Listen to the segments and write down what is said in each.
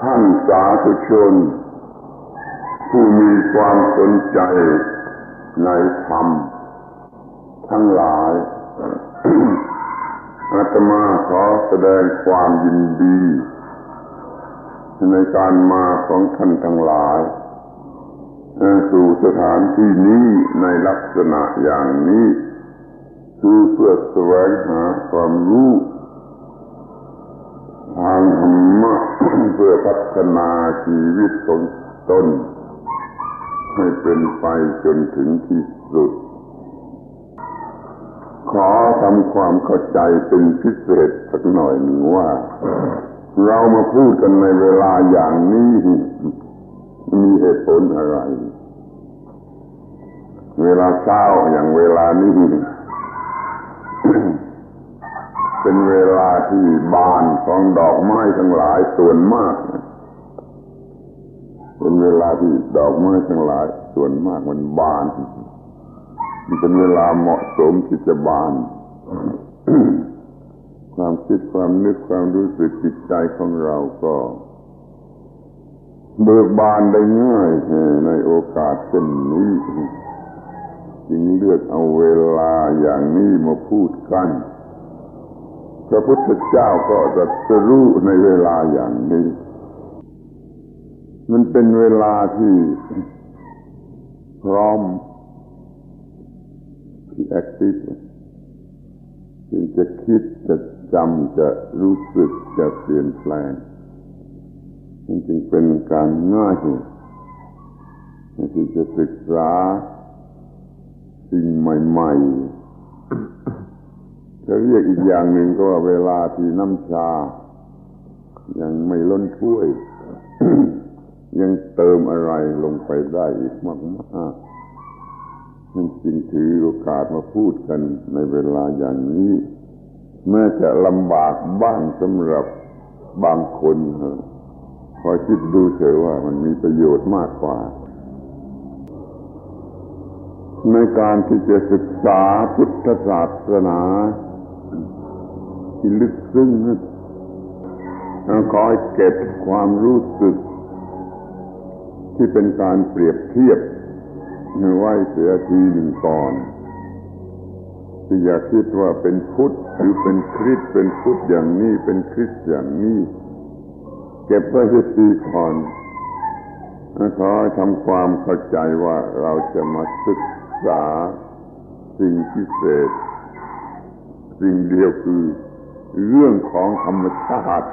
ທ່านสาธุชนผู้มีความสนใจในธรรมทั้งหลาย อาตมาขอแสดงความยินดีในการมาของท่านทั้งหลาย เอ่อ สู่สถานที่นี้ในลักษณะอย่างนี้ คือเพื่อแสวงหาความรู้ทางธรรมะ เพื่อพัฒนาชีวิตของตนให้เป็นไปจนถึงที่สุด ขอทำความเข้าใจเป็นพิเศษสักหน่อยหนึ่งว่า เรามาพูดกันในเวลาอย่างนี้ มีเหตุผลอะไร เวลาเช้าอย่างเวลานี้ เป็นเวลาที่บานของดอกไม้ทั้งหลายส่วนมาก เป็นเวลาที่ดอกไม้ทั้งหลายส่วนมากมันบาน มันเป็นเวลาเหมาะสมที่จะบาน ความคิด ความนึก ความรู้สึก จิตใจของเราก็เบิกบานได้ง่ายในโอกาสเช่นนี้ จึงเลือกเอาเวลาอย่างนี้มาพูดกัน พระพุทธเจ้าก็ตรัสรู้ในเวลาอย่างนี้ มันเป็นเวลาที่พร้อม ที่แอคทีฟ ที่จะคิด จะจำ จะรู้สึก จะเปลี่ยนแปลง มันจึงเป็นการง่ายที่จะศึกษาสิ่งใหม่ๆ จะเรียกอีกอย่างหนึ่งก็ว่าเวลาที่น้ำชายังไม่ล้นถ้วย ยังเติมอะไรลงไปได้อีกมากๆ ท่านจึงถือโอกาสมาพูดกันในเวลาอย่างนี้ แม้จะลำบากบ้างสำหรับบางคน ขอคิดดูเถอะว่ามันมีประโยชน์มากกว่า ในการที่จะศึกษาพุทธศาสนาที่ลึกซึ้งนั้น ขอให้เก็บความรู้สึกที่เป็นการเปรียบเทียบไว้เสียทีหนึ่งก่อน ที่อย่าคิดว่าเป็นพุทธหรือเป็นคริสต์ เป็นพุทธอย่างนี้ เป็นคริสต์อย่างนี้ เก็บไว้เสียทีก่อน ขอให้ทำความเข้าใจว่าเราจะมาศึกษาสิ่งพิเศษ สิ่งเดียวคือเรื่องของธรรมชาติ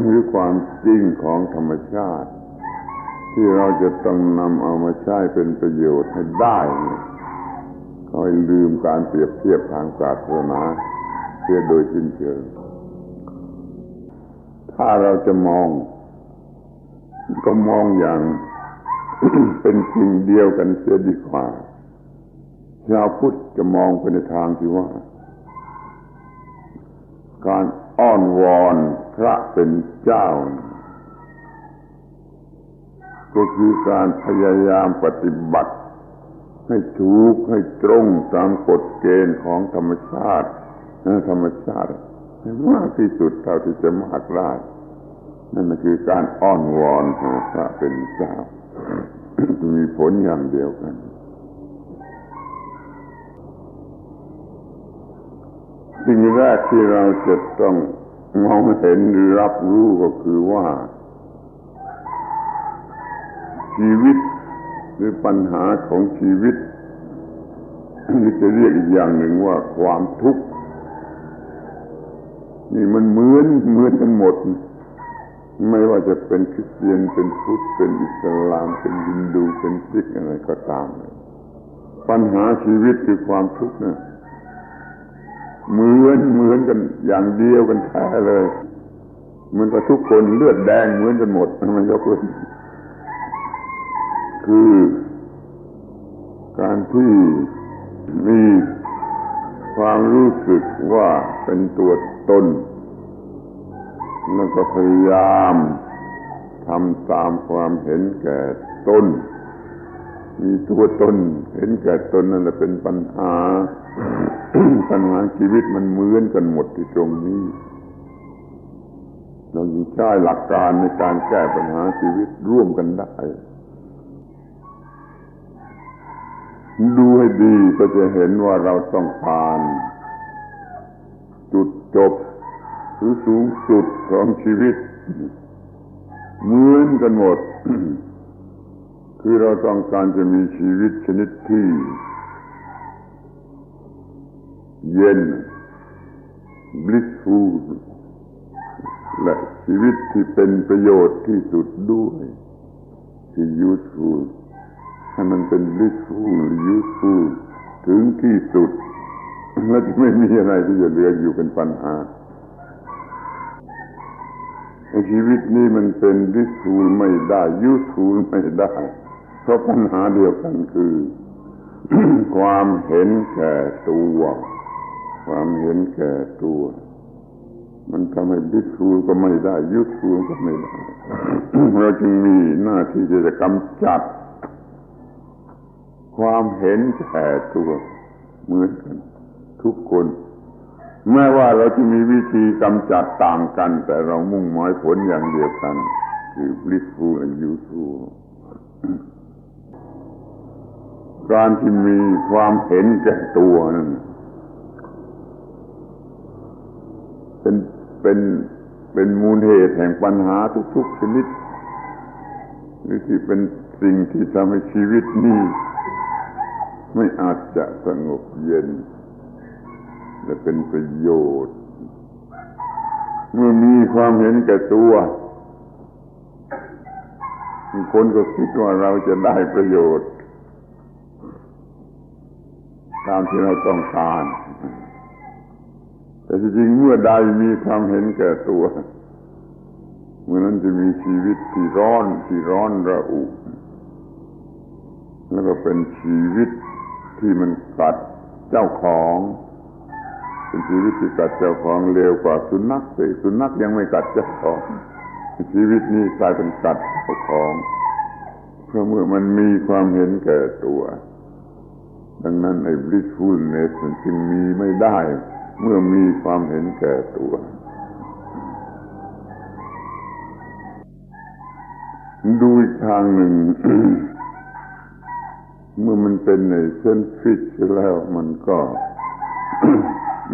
หรือความจริงของธรรมชาติ ที่เราจะต้องนำเอามาใช้เป็นประโยชน์ให้ได้ ขอให้ลืมการเปรียบเทียบทางศาสนาเสียโดยสิ้นเชิง ถ้าเราจะมอง ก็มองอย่างเป็นสิ่งเดียวกันเสียดีกว่า ชาวพุทธจะมองไปในทางที่ว่า การอ้อนวอนพระเป็นเจ้า ก็คือการพยายามปฏิบัติให้ถูก ให้ตรงตามกฎเกณฑ์ของธรรมชาติ ธรรมชาติให้มากที่สุดเท่าที่จะมากได้ นั่นคือการอ้อนวอนหาพระเป็นเจ้า มีผลอย่างเดียวกัน สิ่งแรกที่เราจะต้องมองเห็นหรือรับรู้ก็คือว่า ชีวิตหรือปัญหาของชีวิต หรือจะเรียกอีกอย่างหนึ่งว่าความทุกข์ นี่มันเหมือน เหมือนกันหมด ไม่ว่าจะเป็นคริสเตียน เป็นพุทธ เป็นอิสลาม เป็นฮินดู เป็นซิก อะไรก็ตาม ปัญหาชีวิตคือความทุกข์เนี่ย เหมือน เหมือนกันอย่างเดียวกันแท้เลย เหมือนกับทุกคนเลือดแดงเหมือนกันหมด ไม่ยกเว้น คือการที่มีความรู้สึกว่าเป็นตัวตน แล้วก็พยายามทำตามความเห็นแก่ตน มีตัวตน เห็นแก่ตนนั่นแหละเป็นปัญหา ปัญหาชีวิตมันเหมือนกันหมดที่ตรงนี้ เราจึงใช้หลักการในการแก้ปัญหาชีวิตร่วมกันได้ ดูให้ดีก็จะเห็นว่าเราต้องการจุดจบหรือสูงสุดของชีวิตเหมือนกันหมด คือเราต้องการจะมีชีวิตชนิดที่เย็น blissful และชีวิตที่เป็นประโยชน์ที่สุดด้วย ที่ useful ให้มันเป็น blissful useful ถึงที่สุด แล้วจะไม่มีอะไรที่จะเหลืออยู่เป็นปัญหา ชีวิตนี้มันเป็น blissful ไม่ได้ useful ไม่ได้ เพราะปัญหาเดียวกันคือ ความเห็นแก่ตัว ความเห็นแก่ตัว มันทำให้ blissful ก็ไม่ได้ useful ก็ไม่ได้ เราจึงมีหน้าที่ที่จะกำจัด ความเห็นแก่ตัวเหมือนกันทุกคน แม้ว่าเราจะมีวิธีกำจัดต่างกัน แต่เรามุ่งหมายผลอย่างเดียวกัน คือ blissful and useful การที่มีความเห็นแก่ตัวนั้น เป็น เป็น เป็นมูลเหตุแห่งปัญหาทุกๆชนิด หรือที่เป็นสิ่งที่ทำให้ชีวิตนี้ไม่อาจจะสงบเย็น และเป็นประโยชน์ เมื่อมีความเห็นแก่ตัว คนก็คิดว่าเราจะได้ประโยชน์ ตามที่เราต้องการ แต่ที่จริงเมื่อใดมีความเห็นแก่ตัว เมื่อนั้นจะมีชีวิตที่ร้อน ที่ร้อนระอุ แล้วก็เป็นชีวิตที่มันกัดเจ้าของ เป็นชีวิตที่กัดเจ้าของ เลวกว่าสุนัขเสีย สุนัขยังไม่กัดเจ้าของ ชีวิตนี้กลายเป็นกัดเจ้าของ เพราะเมื่อมันมีความเห็นแก่ตัว ดังนั้นไอ้ blissfulness มันจึงมีไม่ได้ เมื่อมีความเห็นแก่ตัว ดูอีกทางหนึ่ง เมื่อมันเป็นใน selfish แล้วมันก็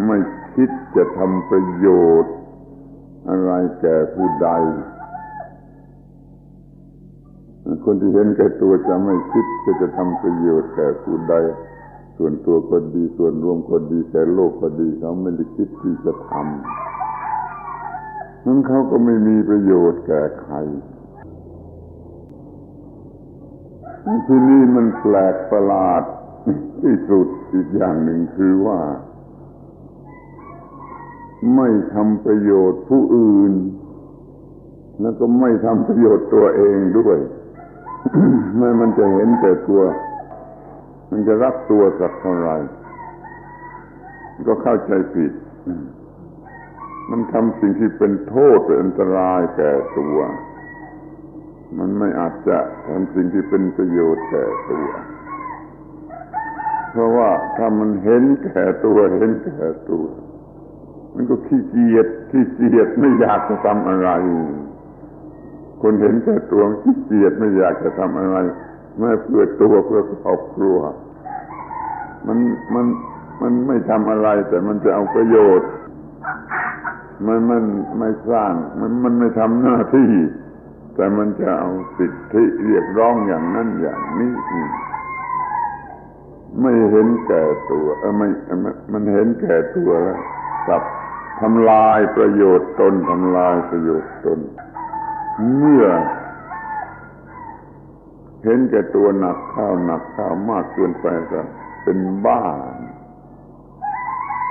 ไม่คิดจะทำประโยชน์อะไรแก่ผู้ใด คนที่เห็นแก่ตัวจะไม่คิดที่จะทำประโยชน์แก่ผู้ใด ส่วนตัวก็ดี ส่วนรวมก็ดี แก่โลกก็ดี เขาไม่ได้คิดที่จะทำ นั้นเขาก็ไม่มีประโยชน์แก่ใคร ที่นี่มันแปลกประหลาดที่สุดอีกอย่างหนึ่งคือว่า ไม่ทำประโยชน์ผู้อื่น แล้วก็ไม่ทำประโยชน์ตัวเองด้วย แม้มันจะเห็นแก่ตัว มันจะรักตัวสักเท่าไหร่ ก็เข้าใจผิด มันทำสิ่งที่เป็นโทษ เป็นอันตรายแก่ตัว มันไม่อาจจะทำสิ่งที่เป็นประโยชน์แก่ตัว เพราะว่าถ้ามันเห็นแก่ตัว เห็นแก่ตัว มันก็ขี้เกียจ ขี้เกียจไม่อยากจะทำอะไร คนเห็นแก่ตัวมันขี้เกียจไม่อยากจะทำอะไร แม้เพื่อตัว เพื่อครอบครัว มัน มัน มันไม่ทำอะไร แต่มันจะเอาประโยชน์ มัน มันไม่สร้าง มัน มันไม่ทำหน้าที่ แต่มันจะเอาสิทธิเรียกร้องอย่างนั้นอย่างนี้ ไม่เห็นแก่ตัว เอ่อ ไม่ มัน มันเห็นแก่ตัวแล้วกับทำลายประโยชน์ตน ทำลายประโยชน์ตน เมื่อเห็นแก่ตัวหนักเข้า หนักเข้า มากเกินไปก็เป็นบ้า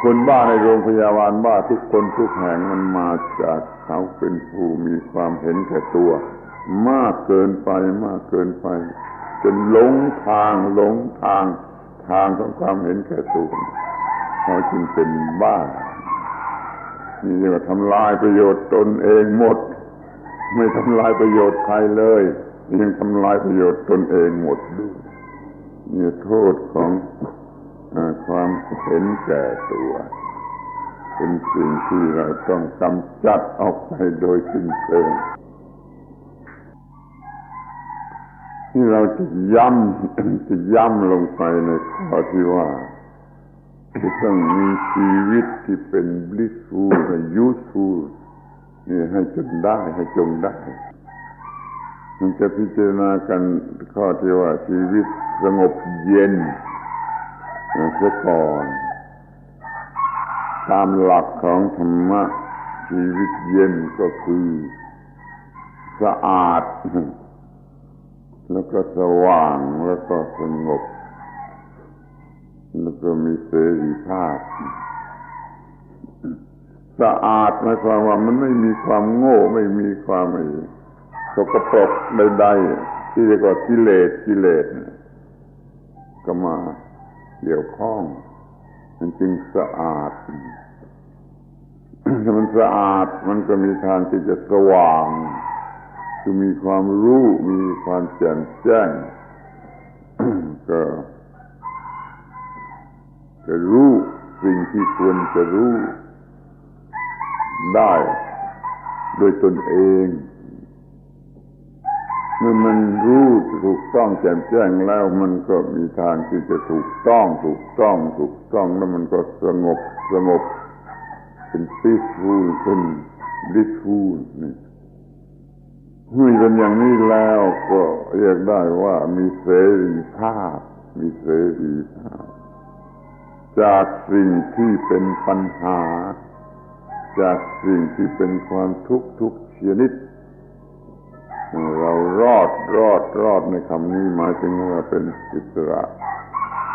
คนบ้าในโรงพยาบาลบ้าทุกคนทุกแห่ง มันมาจากเขาเป็นผู้มีความเห็นแก่ตัว มากเกินไป มากเกินไป จนหลงทาง หลงทาง ทางของความเห็นแก่ตัว เขาจึงเป็นบ้า นี่เรียกว่าทำลายประโยชน์ตนเองหมด ไม่ทำลายประโยชน์ใครเลย ยังทำลายประโยชน์ตนเองหมดด้วย นี่โทษของ เอ่อ ความเห็นแก่ตัว ເປັນສິ່ງທີ່ເຮົາຕ້ອງກຳຈັດອອກໄປໂດຍສິ້ນເຊີງ. ທີ່ເຮົາຈະຢ້ຳ ຈະຢ້ຳລົງໄປໃນຂໍ້ທີ່ວ່າ ຕ້ອງມີຊີວິດທີ່ເປັນ blissful ແລະ useful ນີ້ໃຫ້ຈົນໄດ້ ໃຫ້ຈົ່ງໄດ້. ມັນຈະພິຈາລະນາກັນຂໍ້ທີ່ວ່າຊີວິດສະຫງົບເຢັນເສຍກ່ອນ. ຕາມຫຼັກຂອງທຳມະ ຊີວິດເຢັນກໍຄືສະອາດ ແລ້ວກໍສະຫວ່າງ ແລ້ວກໍສະຫງົບ ແລ້ວກໍມີເສລີພາບ. ສະອາດໝາຍຄວາມວ່າມັນໄມ່ມີຄວາມໂງ່ ໄມ່ມີຄວາມສະກະປົກໃດໆ ທີ່ເອີ້ນວ່າກິເລດ ກິເລດ ກໍມາກ່ຽວຂ້ອງ ມັນຈຶ່ງສະອາດ. ຖ້າມັນສະອາດ ມັນກໍມີທາງທີ່ຈະສະຫວ່າງ ຄືມີຄວາມຮູ້ ມີຄວາມແຈ່ມແຈ້ງ ກໍ ຈະຮູ້ສິ່ງທີ່ຄວນຈະຮູ້ໄດ້ດ້ວຍຕົນເອງ. ເມື່ອມັນຮູ້ຖືກຕ້ອງແຈ່ມແຈ້ງແລ້ວ ມັນກໍມີທາງທີ່ຈະຖືກຕ້ອງ ຖືກຕ້ອງ ຖືກຕ້ອງ ແລ້ວມັນກໍສະຫງົບ ສະຫງົບ ເປັນ peaceful ເປັນ blissful ນີ້. ເມື່ອເປັນຢ່າງນີ້ແລ້ວ ກໍຮຽກໄດ້ວ່າມີເສລີພາບ ມີເສລີພາບ ຈາກສິ່ງທີ່ເປັນບັນຫາ ຈາກສິ່ງທີ່ເປັນຄວາມທຸກທຸກຊະນິດ. ເຮົາລອດ ລອດ ລອດໃນຄຳນີ້ ໝາຍເຖິງວ່າເປັນອິດສະຫຼະ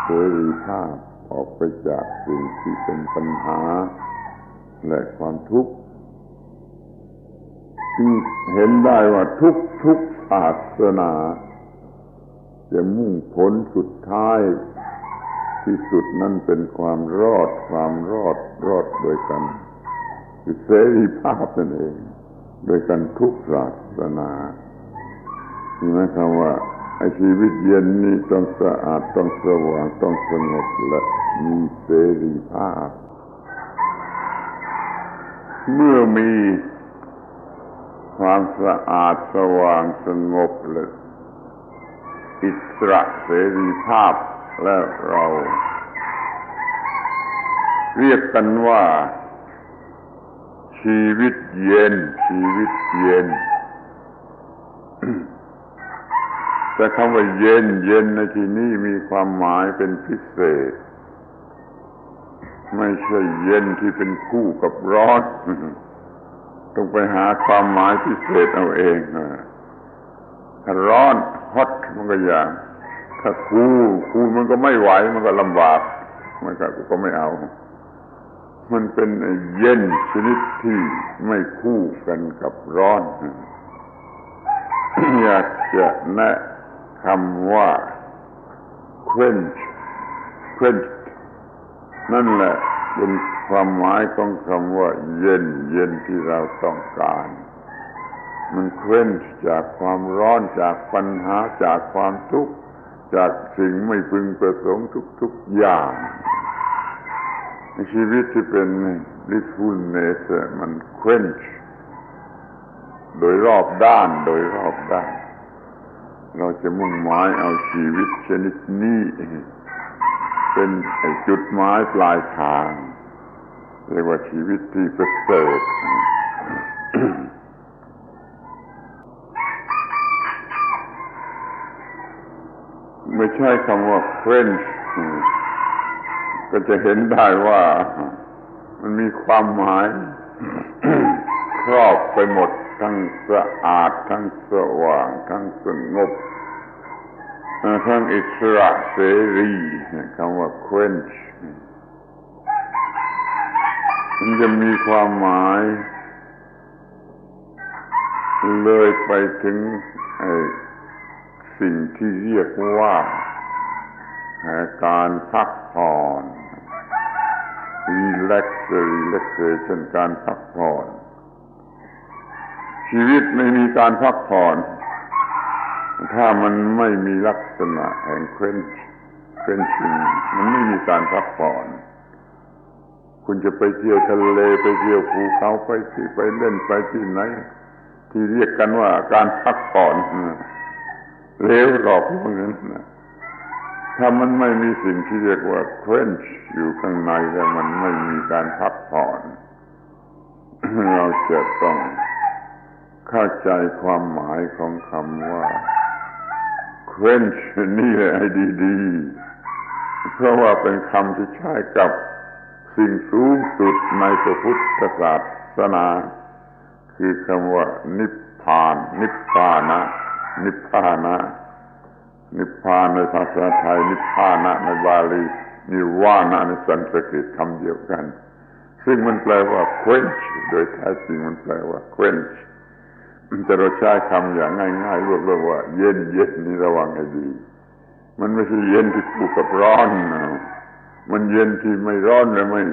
ເສລີພາບ ອອກໄປຈາກສິ່ງທີ່ເປັນບັນຫາ ແລະ ຄວາມທຸກ. ຈຶ່ງເຫັນໄດ້ວ່າທຸກໆສາສະໜາ ຈະມຸ່ງຜົນສຸດທ້າຍທີ່ສຸດນັ້ນເປັນຄວາມລອດ ຄວາມລອດ ລອດໂດຍການເສລີພາບນັ້ນເອງ ໂດຍການທຸກສາສະໜາ. ນີ້ໝາຍຄວາມວ່າໃຫ້ຊີວິດເຢັນນີ້ຕ້ອງສະອາດ ຕ້ອງສະຫວ່າງ ຕ້ອງສະຫງົບ ແລະ ມີເສລີພາບ. ເມື່ອມີຄວາມສະອາດ ສະຫວ່າງ ສະຫງົບ ແລະ ອິດສະຫຼະເສລີພາບແລ້ວ ເຮົາຮຽກກັນວ່າຊີວິດເຢັນ ຊີວິດເຢັນ. ແຕ່ຄຳວ່າເຢັນ ເຢັນໃນທີ່ນີ້ມີຄວາມໝາຍເປັນພິເສດ ໄມ່ໃຊ່ເຢັນທີ່ເປັນຄູ່ກັບຮ້ອນ. ຕ້ອງໄປຫາຄວາມໝາຍພິເສດເອົາເອງ. ຖ້າຮ້ອນ hot ມັນກໍຢ່າງ ຖ້າຄູ ຄູ ມັນກໍໄມ່ໄຫວ ມັນກໍລຳບາກ ມັນກໍ ກໍໄມ່ເອົາ. ມັນເປັນເຢັນຊະນິດທີ່ໄມ່ຄູ່ກັນກັບຮ້ອນ. ຢາກຈະແນະຄຳວ່າ quench quench ນັ້ນແຫຼະເປັນຄວາມໝາຍຂອງຄຳວ່າເຢັນ ເຢັນທີ່ເຮົາຕ້ອງການ. ມັນ quench ຈາກຄວາມຮ້ອນ ຈາກບັນຫາ ຈາກຄວາມທຸກ ຈາກສິ່ງໄມ່ປຶງປະສົງທຸກໆຢ່າງ. ໃນຊີວິດທີ່ເປັນ blissfulness ມັນ quench ໂດຍຮອບດ້ານ ໂດຍຮອບດ້ານ. ເຮົາຈະມຸ່ງໝາຍເອົາຊີວິດຊະນິດນີ້ເປັນຈຸດໝາຍປາຍທາງ ຮຽກວ່າຊີວິດທີ່ປະເສີດ. ເມື່ອໃຊ້ຄຳວ່າ quench ກໍຈະເຫັນໄດ້ວ່າມັນມີຄວາມໝາຍຄອບໄປໝົດ ທັງສະອາດ ທັງສະຫວ່າງ ທັງສະຫງົບ ທັງອິດສະຫຼະເສລີ. ຄຳວ່າ quench ມັນຈະມີຄວາມໝາຍເລີຍໄປເຖິງໄອ້ສິ່ງທີ່ຮຽກວ່າການພັກຜ່ອນ relax relaxation ການພັກຜ່ອນ. ຊີວິດໄມ່ມີການພັກຜ່ອນ ຖ້າມັນໄມ່ມີລັກສະນະແຫ່ງ quench quenching ມັນໄມ່ມີການພັກຜ່ອນ. คุณจะไปเที่ยวทะเล ไปเที่ยวภูเขา ไปที่ ไปเล่น ไปที่ไหน ที่เรียกกันว่าการพักผ่อน เลวหลอกลวงนั้นนะ ถ้ามันไม่มีสิ่งที่เรียกว่า quench อยู่ข้างในแล้ว มันไม่มีการพักผ่อน เราจะต้องเข้าใจความหมายของคำว่า quench นี่ให้ดีๆ เพราะว่าเป็นคำที่ใช้กับสิ่งสูงสุดในพระพุทธศาสนา คือคำว่านิพพาน นิพพานะ นิพพานะ นิพพานในภาษาไทย นิพพานะในบาลี นิวานะในสันสกฤต คำเดียวกัน ซึ่งมันแปลว่า quench โดยแท้จริงมันแปลว่า quench แต่เราใช้คำอย่างง่ายๆ รวบๆ ว่าเย็นๆ นี่ระวังให้ดี มันไม่ใช่เย็นที่คู่กับร้อนนะ มันเย็นที่ไม่ร้อนและไม่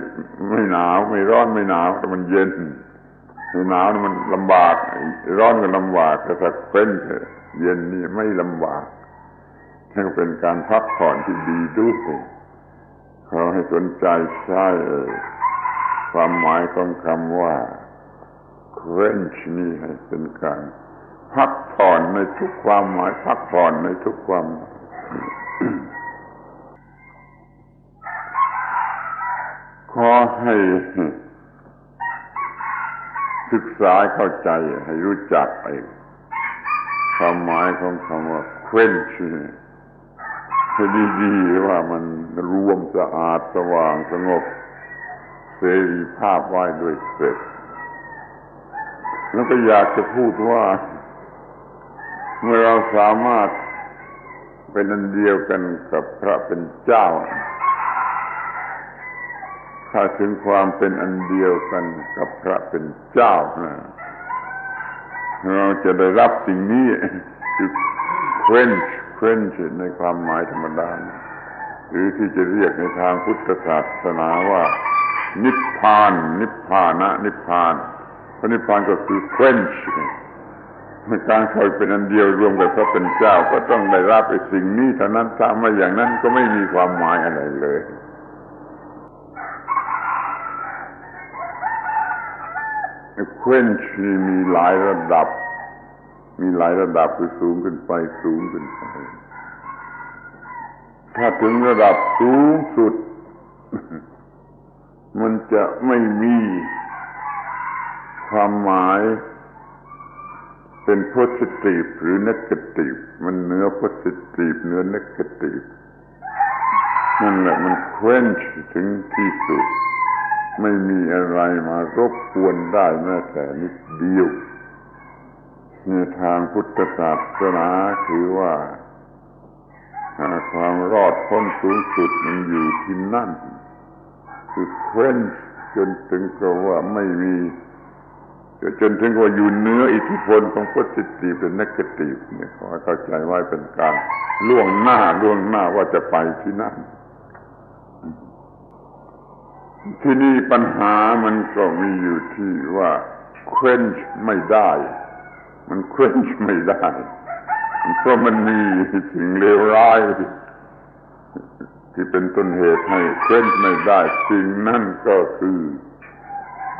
ไม่หนาว ไม่ร้อนไม่หนาว แต่มันเย็น หนาวนี่มันลำบาก ร้อนก็ลำบาก แต่ถ้า quench เย็นนี่ไม่ลำบาก ทั้งเป็นการพักผ่อนที่ดีด้วย ขอให้สนใจใช้ความหมายของคำว่า quench นี่ให้เป็นการพักผ่อนในทุกความหมาย พักผ่อนในทุกความหมาย ขอให้ ศึกษาเข้าใจให้รู้จักไอ้ความหมายของคำว่า quench ให้ดีๆ ว่ามันรวมสะอาดสว่างสงบเสรีภาพไว้ด้วยเสร็จ แล้วก็อยากจะพูดว่า เมื่อเราสามารถเป็นอันเดียวกันกับพระเป็นเจ้า ถ้าถึงความเป็นอันเดียวกันกับพระเป็นเจ้านะ เราจะได้รับสิ่งนี้ คือ quench quench ในความหมายธรรมดา หรือที่จะเรียกในทางพุทธศาสนาว่า นิพพาน นิพพานะ นิพพาน พระนิพพานก็คือ quench การเข้าเป็นอันเดียวรวมกับพระเป็นเจ้า ก็ต้องได้รับไอ้สิ่งนี้เท่านั้น ถ้าไม่อย่างนั้นก็ไม่มีความหมายอะไรเลย quench นี่มีหลายระดับ มีหลายระดับ คือสูงขึ้นไป สูงขึ้นไป ถ้าถึงระดับสูงสุด มันจะไม่มีความหมายเป็น positive หรือ negative มันเหนือ positive เหนือ negative นั่นแหละมัน quench ถึงที่สุด ไม่มีอะไรมารบกวนได้แม้แต่นิดเดียว ในทางพุทธศาสนาถือว่า อ่า ความรอดพ้นสูงสุดมันอยู่ที่นั่น คือ quench จนถึงกับว่าไม่มี จนถึงกับว่าอยู่เหนืออิทธิพลของ positive และ negative เนี่ย ขอให้เข้าใจไว้เป็นการล่วงหน้า ล่วงหน้าว่าจะไปที่นั่น ที่นี่ปัญหามันก็มีอยู่ที่ว่า quench ไม่ได้ มัน quench ไม่ได้ เพราะมันมีสิ่งเลวร้าย ที่เป็นต้นเหตุให้ quench ไม่ได้ สิ่งนั้นก็คือ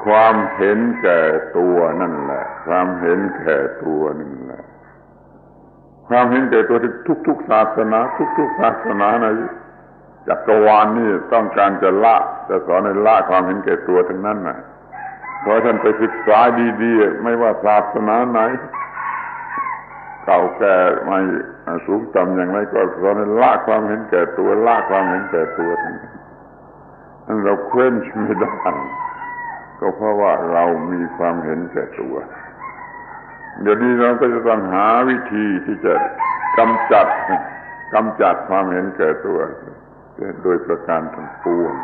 ความเห็นแก่ตัวนั่นแหละ ความเห็นแก่ตัวนั่นแหละ ความเห็นแก่ตัวที่ทุกๆศาสนา ทุกๆศาสนาในจักรวาลนี่ต้องการจะละ จะสอนให้ละความเห็นแก่ตัวทั้งนั้นน่ะ ขอให้ท่านไปศึกษาดีๆ ไม่ว่าศาสนาไหน เก่าแก่ใหม่ สูงต่ำอย่างไรก็สอนให้ละความเห็นแก่ตัว ละความเห็นแก่ตัวทั้งนั้น อันเรา quench ไม่ได้ ก็เพราะว่าเรามีความเห็นแก่ตัว เดี๋ยวนี้เราก็จะต้องหาวิธีที่จะกำจัด กำจัดความเห็นแก่ตัว โดยประการทั้งปวง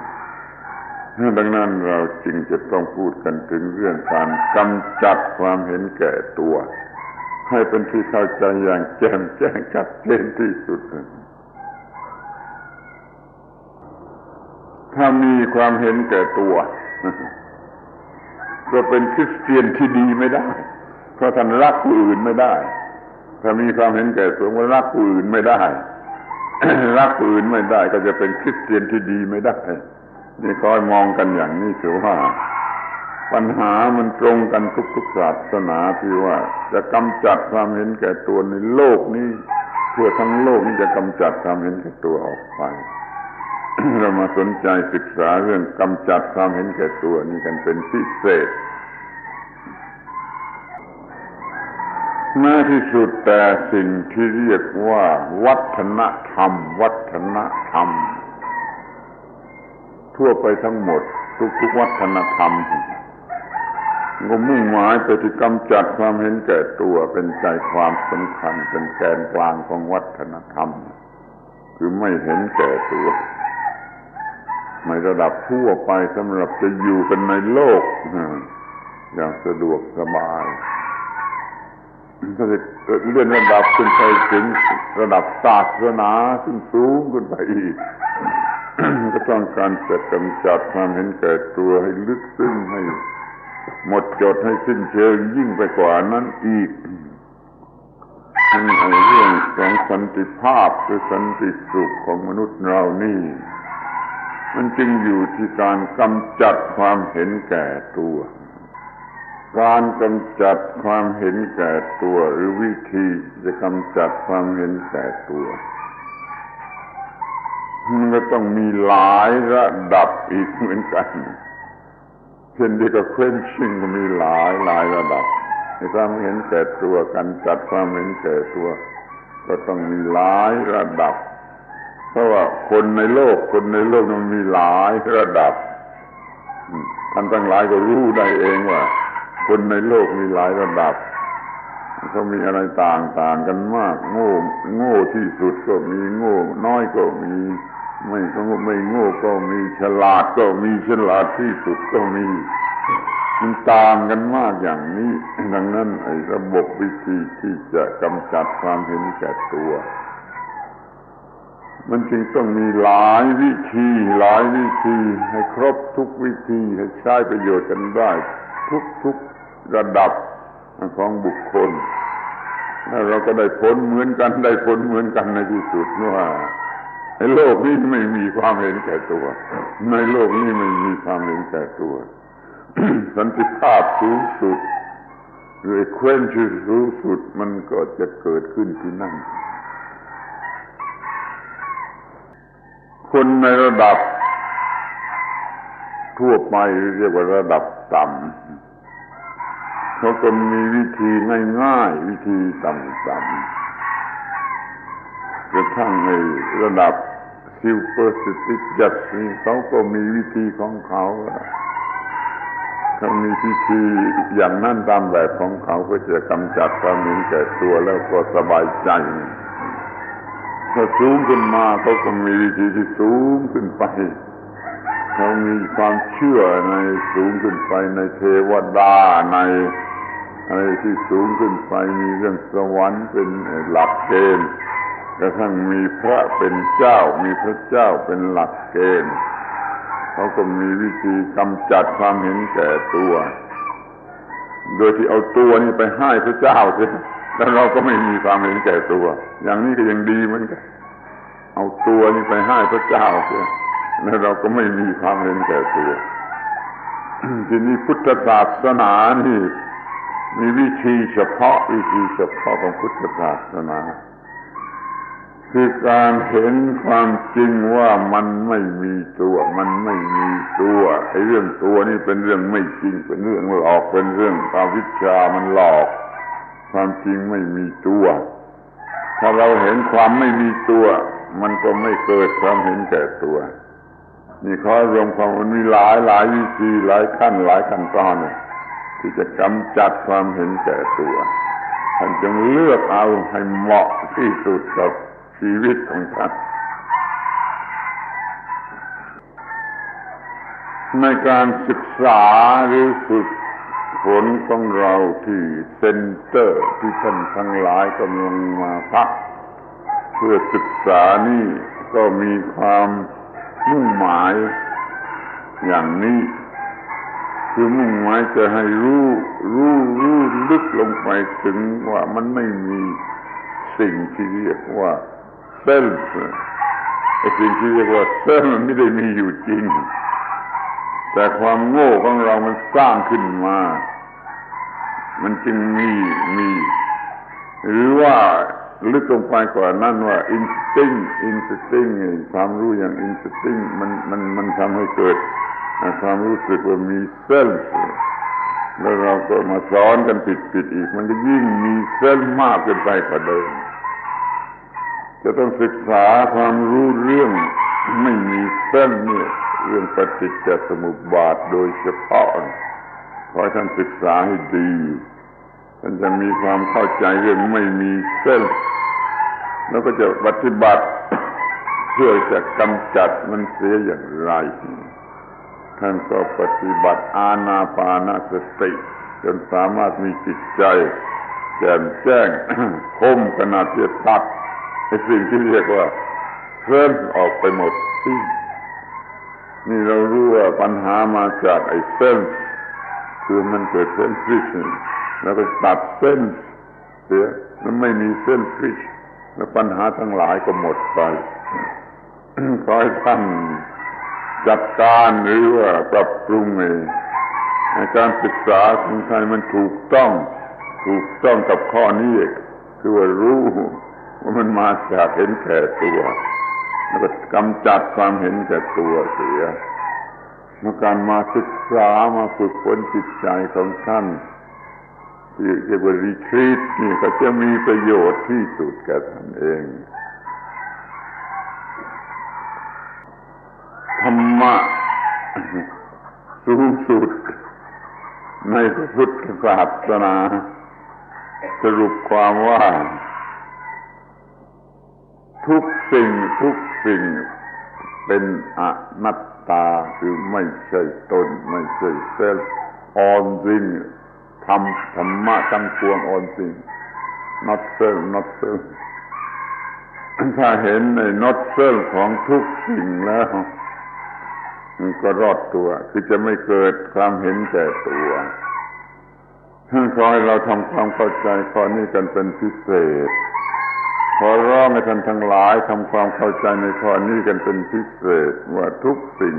ดังนั้นเราจึงจะต้องพูดกันถึงเรื่องการกำจัดความเห็นแก่ตัว ให้เป็นที่เข้าใจอย่างแจ่มแจ้งชัดเจนที่สุด ถ้ามีความเห็นแก่ตัว ก็เป็นคริสเตียนที่ดีไม่ได้ เพราะท่านรักผู้อื่นไม่ได้ ถ้ามีความเห็นแก่ตัว ก็รักผู้อื่นไม่ได้ รักผู้อื่นไม่ได้ ก็จะเป็นคริสเตียนที่ดีไม่ได้ ນີ້ ຂໍໃຫ້ມອງກັນຢ່າງນີ້ ຄືວ່າ ບັນຫາມັນຕົງກັນທຸກໆສາສະໜາ ທີ່ວ່າຈະກຳຈັດຄວາມເຫັນແກ່ຕົວໃນໂລກນີ້ ທົ່ວທັງໂລກນີ້ຈະກຳຈັດຄວາມເຫັນແກ່ຕົວອອກໄປ. ເຮົາມາສົນໃຈສຶກສາເລື່ອງກຳຈັດຄວາມເຫັນແກ່ຕົວນີ້ກັນເປັນພິເສດ. ໃນທີ່ສຸດແຕ່ ສິ່ງທີ່ຮຽກວ່າວັດທະນະທຳ ວັດທະນະທຳ ທົ່ວໄປທັງໝົດ ທຸກໆວັດທະນະທຳ ກໍມຸ່ງໝາຍໄປທີ່ກຳຈັດຄວາມເຫັນແກ່ຕົວ ເປັນໃຈຄວາມສຳຄັນ ເປັນແກນກາງຂອງວັດທະນະທຳ ຄືໄມ່ເຫັນແກ່ຕົວ ໃນລະດັບທົ່ວໄປ ສຳລັບຈະຢູ່ກັນໃນໂລກ ເອີ ຢ່າງສະດວກສະບາຍ. ຖ້າຈະເລື່ອນລະດັບຂຶ້ນໄປເຖິງລະດັບສາສະໜາ ຊຶ່ງສູງຂຶ້ນໄປອີກ ກໍຕ້ອງການຈະກຳຈັດຄວາມເຫັນແກ່ຕົວໃຫ້ເລິກເຊິ່ງ ໃຫ້ໝົດຈົດ ໃຫ້ສິ້ນເຊີງຍິ່ງໄປກວ່ານັ້ນອີກ. ໃນເລື່ອງຂອງສັນຕິພາບ ຫຼື ສັນຕິສຸກຂອງມະນຸດເຮົານີ້ ມັນຈຶ່ງຢູ່ທີ່ການກຳຈັດຄວາມເຫັນແກ່ຕົວ. ການກຳຈັດຄວາມເຫັນແກ່ຕົວ ຫຼື ວິທີທີ່ຈະກຳຈັດຄວາມເຫັນແກ່ຕົວ ມັນກໍຕ້ອງມີຫຼາຍລະດັບອີກເໝືອນກັນ. ເຊັ່ນດຽວກັບ quenching ກໍມີຫຼາຍ ຫຼາຍລະດັບ. ໃນຄວາມເຫັນແກ່ຕົວ ກຳຈັດຄວາມເຫັນແກ່ຕົວ ກໍຕ້ອງມີຫຼາຍລະດັບ ເພາະວ່າຄົນໃນໂລກ ຄົນໃນໂລກນັ້ນມີຫຼາຍລະດັບ. ອືມ ທ່ານທັງຫຼາຍກໍຮູ້ໄດ້ເອງວ່າ ຄົນໃນໂລກມີຫຼາຍລະດັບ ເຂົາມີອະໄລຕ່າງໆກັນມາກ ໂງ່ ໂງ່ທີ່ສຸດກໍມີ ໂງ່ນ້ອຍກໍມີ ໄມ່ ໄມ່ໂງ່ກໍມີ ສະຫຼາດກໍມີ ສະຫຼາດທີ່ສຸດກໍມີ ມັນຕ່າງກັນມາກຢ່າງນີ້. ດັ່ງນັ້ນ ໄອ້ລະບົບວິທີທີ່ຈະກຳຈັດຄວາມເຫັນແກ່ຕົວ ມັນຈຶ່ງຕ້ອງມີຫຼາຍວິທີ ຫຼາຍວິທີ ໃຫ້ຄົບທຸກວິທີ ໃຫ້ໃຊ້ປະໂຫຍດກັນໄດ້ທຸກໆລະດັບຂອງບຸກຄົນ ແລ້ວເຮົາກໍໄດ້ຜົນເໝືອນກັນ ໄດ້ຜົນເໝືອນກັນໃນທີ່ສຸດ ວ່າໃນໂລກນີ້ໄມ່ມີຄວາມເຫັນແກ່ຕົວ ໃນໂລກນີ້ໄມ່ມີຄວາມເຫັນແກ່ຕົວ. ສັນຕິພາບສູງສຸດ ຫຼື quenching ສູງສຸດ ມັນກໍຈະເກີດຂຶ້ນທີ່ນັ້ນ. ຄົນໃນລະດັບທົ່ວໄປ ຫຼື ຮຽກວ່າລະດັບຕ່ຳ ເຂົາກໍມີວິທີງ່າຍໆ ວິທີຕ່ຳໆ ກະທັ້ງໃນລະດັບ Silver Status ນີ້ ເຂົາກໍມີວິທີຂອງເຂົາ ເຂົາມີພິທີຢ່າງນັ້ນຕາມແບບຂອງເຂົາ ເພື່ອຈະກຳຈັດຄວາມເຫັນແກ່ຕົວ ແລ້ວກໍສະບາຍໃຈ. ຖ້າສູງຂຶ້ນມາ ເຂົາກໍມີວິທີທີ່ສູງຂຶ້ນໄປ ເຂົາມີຄວາມເຊື່ອໃນ ສູງຂຶ້ນໄປໃນເທວະດາ ໃນ ໃນທີ່ສູງຂຶ້ນໄປ ມີເລື່ອງສະຫວັນເປັນຫຼັກເກນ ກະທັ້ງມີພະເປັນເຈົ້າ ມີພະເຈົ້າເປັນຫຼັກເກນ ເຂົາກໍມີວິທີກຳຈັດຄວາມເຫັນແກ່ຕົວ ໂດຍທີ່ເອົາຕົວນີ້ໄປຮ້າຍພະເຈົ້າເສຍ ແລ້ວເຮົາກໍໄມ່ມີຄວາມເຫັນແກ່ຕົວ ຢ່າງນີ້ກໍຍັງດີເໝືອນກັນ. ເອົາຕົວນີ້ໄປຮ້າຍພະເຈົ້າເສຍ ແລ້ວເຮົາກໍໄມ່ມີຄວາມເຫັນແກ່ຕົວ. ທີນີ້ພຸດທະສາສະໜານີ້ມີວິທີສະເພາະ ວິທີສະເພາະຂອງພຸດທະສາສະໜາ ຄືການເຫັນຄວາມຈິງວ່າມັນໄມ່ມີຕົວ ມັນໄມ່ມີຕົວ. ໄອ້ເລື່ອງຕົວນີ້ເປັນເລື່ອງໄມ່ຈິງ ເປັນເລື່ອງຫຼອກ ເປັນເລື່ອງອະວິດຊາ ມັນຫຼອກ ຄວາມຈິງໄມ່ມີຕົວ. ຖ້າເຮົາເຫັນຄວາມໄມ່ມີຕົວ ມັນກໍໄມ່ເກີດຄວາມເຫັນແກ່ຕົວ. ນີ້ຂໍລວມຄວາມ ມັນມີຫຼາຍ ຫຼາຍວິທີ ຫຼາຍຂັ້ນ ຫຼາຍຂັ້ນຕອນ ທີ່ຈະກຳຈັດຄວາມເຫັນແກ່ຕົວ. ທ່ານຈົ່ງເລືອກເອົາໃຫ້ເໝາະທີ່ສຸດກັບຊີວິດຂອງທ່ານ. ໃນການສຶກສາ ຫຼື ຝຶກຝົນຂອງເຮົາທີ່ເຊັນເຕີ ທີ່ທ່ານທັງຫຼາຍກຳລັງມາພັກເພື່ອສຶກສານີ້ ກໍມີຄວາມມຸ່ງໝາຍຢ່າງນີ້ ຄືມຸ່ງໝາຍຈະໃຫ້ຮູ້ ຮູ້ ຮູ້ເລິກລົງໄປເຖິງວ່າມັນໄມ່ມີສິ່ງທີ່ຮຽກວ່າ self ໄອ້ສິ່ງທີ່ຮຽກວ່າ self ມັນໄມ່ໄດ້ມີຢູ່ຈິງ. ແຕ່ຄວາມໂງ່ຂອງເຮົາມັນສ້າງຂຶ້ນມາ ມັນຈຶ່ງມີ ມີ ຫຼືວ່າ ເລິກລົງໄປກວ່ານັ້ນວ່າ instinct instinct ຄວາມຮູ້ຢ່າງ instinct ມັນ ມັນ ມັນທຳໃຫ້ເກີດ ຄວາມຮູ້ສຶກວ່າມີ sense ແລ້ວເຮົາກໍມາສອນກັນຜິດໆອີກ ມັນກໍຍິ່ງມີ sense ມາກເກີນໄປກວ່າເດີມ. ຈະຕ້ອງສຶກສາຄວາມຮູ້ເລື່ອງໄມ່ມີ sense ນີ້ ເລື່ອງປະຕິດຈະສະມຸບບາດໂດຍສະເພາະ ຂໍໃຫ້ທ່ານສຶກສາໃຫ້ດີ ທ່ານຈະມີຄວາມເຂົ້າໃຈເລື່ອງໄມ່ມີ sense ແລ້ວກໍຈະປະຕິບັດເພື່ອຈະກຳຈັດມັນເສຍຢ່າງໄລ. ທ່ານກໍປະຕິບັດອານາປານະສະຕິ ຈົນສາມາດມີຈິດໃຈແຈ່ມແຈ້ງ ຄົມຂະໜາດທີ່ຈະຕັດ ໃຫ້ສິ່ງທີ່ຮຽກວ່າ sense ອອກໄປໝົດສິ້ນ. ນີ້ເຮົາຮູ້ວ່າປັນຫາມາຈາກໄອ້ sense ຄືມັນເກີດ sense ແລ້ວກໍຕັດ sense ເສຍ ມັນໄມ່ມີ sense ແລ້ວປັນຫາທັງຫຼາຍກໍໝົດໄປ. ຂໍໃຫ້ທ່ານຈັດການ ຫຼືວ່າປັບປຸງໃຫ້ ໃຫ້ການສຶກສາຂອງທ່ານມັນຖືກຕ້ອງ ຖືກຕ້ອງກັບຂໍ້ນີ້ ຄືວ່າຮູ້ວ່າມັນມາຈາກເຫັນແກ່ຕົວ ແລ້ວກໍກຳຈັດຄວາມເຫັນແກ່ຕົວເສຍ. ເມື່ອການມາສຶກສາ ມາຝຶກຝົນຈິດໃຈຂອງທ່ານ ທີ່ຮຽກວ່າ retreat ນີ້ ກໍຈະມີປະໂຫຍດທີ່ສຸດແກ່ທ່ານເອງ. ທຳມະສູງສຸດໃນພະພຸດທະສາສະໜາ ສະຫຼຸບຄວາມວ່າ ທຸກສິ່ງ ທຸກສິ່ງເປັນອະນັດຕາ ຄືໄມ່ໃຊ່ຕົນ ໄມ່ໃຊ່ self. All thing ທຳ ທຳມະທັງປວງ all thing not self not self. ຖ້າເຫັນໃນ not self ຂອງທຸກສິ່ງແລ້ວ ມັນກໍລອດຕົວ ຄືຈະໄມ່ເກີດຄວາມເຫັນແກ່ຕົວ. ຂໍໃຫ້ເຮົາທຳຄວາມເຂົ້າໃຈຂໍ້ນີ້ກັນເປັນພິເສດ. ຂໍຮ້ອງໃຫ້ທ່ານທັງຫຼາຍທຳຄວາມເຂົ້າໃຈໃນຂໍ້ນີ້ກັນເປັນພິເສດ ວ່າທຸກສິ່ງ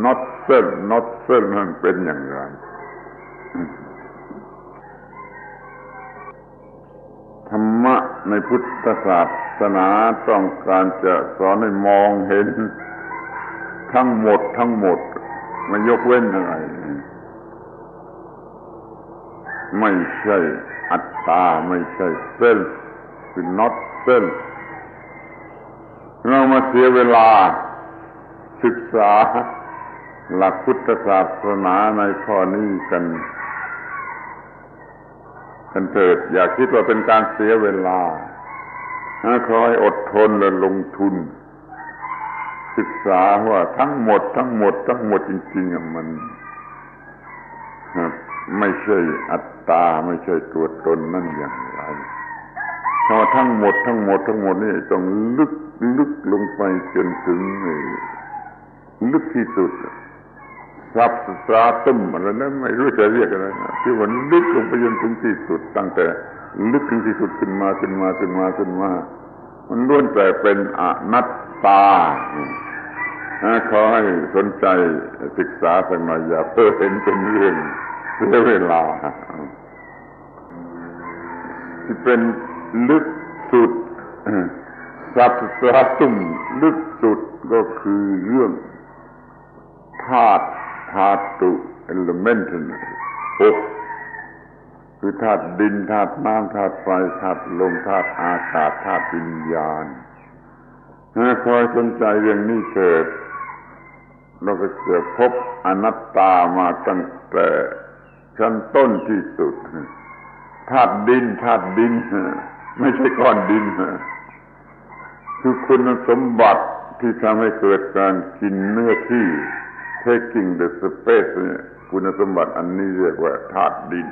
not self not self ນັ້ນເປັນຢ່າງໃດ. ທຳມະໃນພຸດທະສາສະໜາຕ້ອງການຈະສອນໃຫ້ມອງເຫັນທັງໝົດ ທັງໝົດ ໄມ່ຍົກເວັ້ນໃດ. ໄມ່ໃຊ່ອັດຕາ ໄມ່ໃຊ່ self ຄື not self. ເຮົາມາເສຍເວລາສຶກສາຫຼັກພຸດທະສາສະໜາໃນຂໍ້ນີ້ກັນ ກັນເຖີດ. ຢ່າຄິດວ່າເປັນການເສຍເວລາ. ຂໍໃຫ້ອົດທົນ ແລະ ລົງທຶນສຶກສາວ່າທັງໝົດ ທັງໝົດ ທັງໝົດຈິງໆ ມັນ ໄມ່ໃຊ່ອັດຕາ ໄມ່ໃຊ່ຕົວຕົນນັ້ນຢ່າງໃດ. ເພາະທັງໝົດ ທັງໝົດ ທັງໝົດນີ້ຕ້ອງເລິກ ເລິກລົງໄປຈົນເຖິງ ເລິກທີ່ສຸດ substratum ອັນນັ້ນ ໄມ່ຮູ້ຈະຮຽກອັນນັ້ນ ທີ່ວ່າເລິກລົງໄປຈົນເຖິງທີ່ສຸດ ຕັ້ງແຕ່ເລິກເຖິງທີ່ສຸດຂຶ້ນມາ ຂຶ້ນມາ ຂຶ້ນມາ ຂຶ້ນມາ ມັນລ້ວນແຕ່ເປັນອະນັດຕາ. ຂໍໃຫ້ສົນໃຈສຶກສາສັກໜ່ອຍ ຢ່າເພີເຫັນເປັນເລື່ອງເສຍເວລາ. ທີ່ເປັນເລິກສຸດ substratum ເລິກສຸດກໍຄືເລື່ອງທາດ ທາຕຸ element ຫົກ ຄືທາດດິນ ທາດນ້ຳ ທາດໄຟ ທາດລົມ ທາດອາກາດ ທາດວິນຍານ. ຂໍໃຫ້ສົນໃຈເລື່ອງນີ້ເຖີດ. ເຮົາກໍຈະພົບອະນັດຕາມາຕັ້ງແຕ່ ຊັ້ນຕົ້ນທີ່ສຸດ ທາດດິນ ທາດດິນ ໄມ່ໃຊ່ກ້ອນດິນ ຄືຄຸນສົມບັດທີ່ທຳໃຫ້ເກີດການກິນເນື້ອທີ່ taking the space ນີ້ ຄຸນສົມບັດອັນນີ້ຮຽກວ່າທາດດິນ.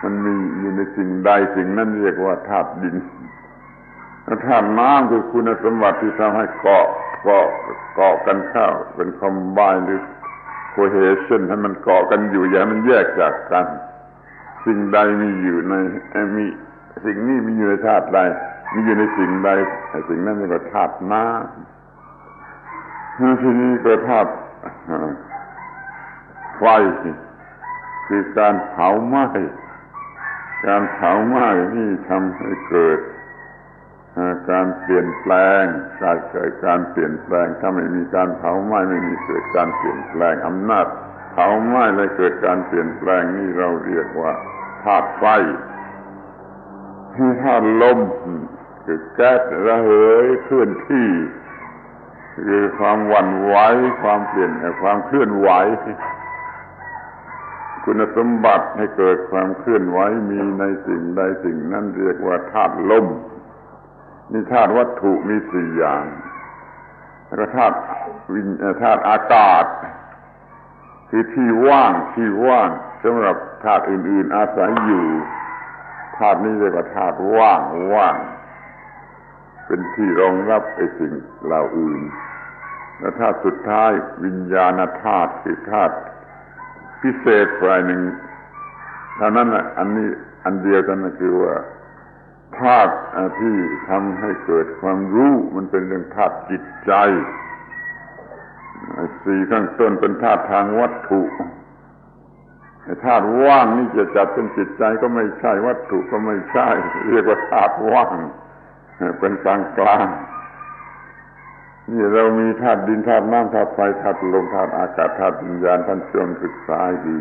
ມັນມີຢູ່ໃນສິ່ງໃດ ສິ່ງນັ້ນຮຽກວ່າທາດດິນ. ທາດນ້ຳຄືຄຸນສົມບັດທີ່ທຳໃຫ້ເກາະ ເກາະ ເກາະກັນເຂົ້າເປັນ combine ຫຼື cohesion ໃຫ້ມັນເກາະກັນຢູ່ ຢ່າໃຫ້ມັນແຍກຈາກກັນ. ສິ່ງໃດມີຢູ່ໃນ ເອີ ມີ ສິ່ງນີ້ມີຢູ່ໃນທາດໃດ ມີຢູ່ໃນສິ່ງໃດ ສິ່ງນັ້ນເອີ້ນວ່າທາດນ້ຳ. ທີນີ້ກໍທາດ ไฟ คือกານເຜົາໄມ້ ການເຜົາໄມ້ນີ້ທຳໃຫ້ເກີດ ເອີ່ ການປ່ຽນແປງ ການເກີດການປ່ຽນແປງ. ຖ້າໄມ່ມີການເຜົາໄມ້ ໄມ່ມີເກີດການປ່ຽນແປງ. ອຳນາດເຜົາໄມ້ ແລະ ເກີດການປ່ຽນແປງນີ້ ເຮົາຮຽກວ່າທາດໄຟ. ມີທາດລົມ ຄືແກັສລະເຫີຍ ເຄື່ອນທີ່ ຄືຄວາມຫວັ່ນໄຫວ ຄວາມປ່ຽນ ເອີ່ ຄວາມເຄື່ອນໄຫວ. ຄຸນສົມບັດໃຫ້ເກີດຄວາມເຄື່ອນໄຫວ ມີໃນສິ່ງໃດສິ່ງນັ້ນ ຮຽກວ່າທາດລົມ. ມີທາດວັດຖຸມີສີ່ຢ່າງ ແລ້ວກໍທາດວິນ ເອີ່ ທາດອາກາດ ຄືທີ່ວ່າງ ທີ່ວ່າງສຳລັບທາດອື່ນໆອາໄສຢູ່. ທາດນີ້ຮຽກວ່າທາດວ່າງ ວ່າງ ເປັນທີ່ຮອງຮັບໄອ້ສິ່ງເຫຼົ່າອື່ນ. ແລະ ທາດສຸດທ້າຍ ວິນຍານະທາດ ຄືທາດພິເສດຝ່າຍໜຶ່ງເທົ່ານັ້ນນະ. ອັນນີ້ອັນດຽວເທົ່ານັ້ນ ຄືວ່າ ທາດ ອາ ທີ່ທຳໃຫ້ເກີດຄວາມຮູ້ ມັນເປັນເລື່ອງທາດຈິດໃຈ. ສີ່ຂ້າງຕົ້ນເປັນທາດທາງວັດຖຸ. ທາດວ່າງນີ້ຈະຈັດເປັນຈິດໃຈກໍໄມ່ໃຊ່ ວັດຖຸກໍໄມ່ໃຊ່ ຮຽກວ່າທາດວ່າງ ເປັນກາງໆ. ນີ້ເຮົາມີທາດດິນ ທາດນ້ຳ ທາດໄຟ ທາດລົມ ທາດອາກາດ ທາດວິນຍານ ທ່ານຈົ່ງສຶກສາໃຫ້ດີ.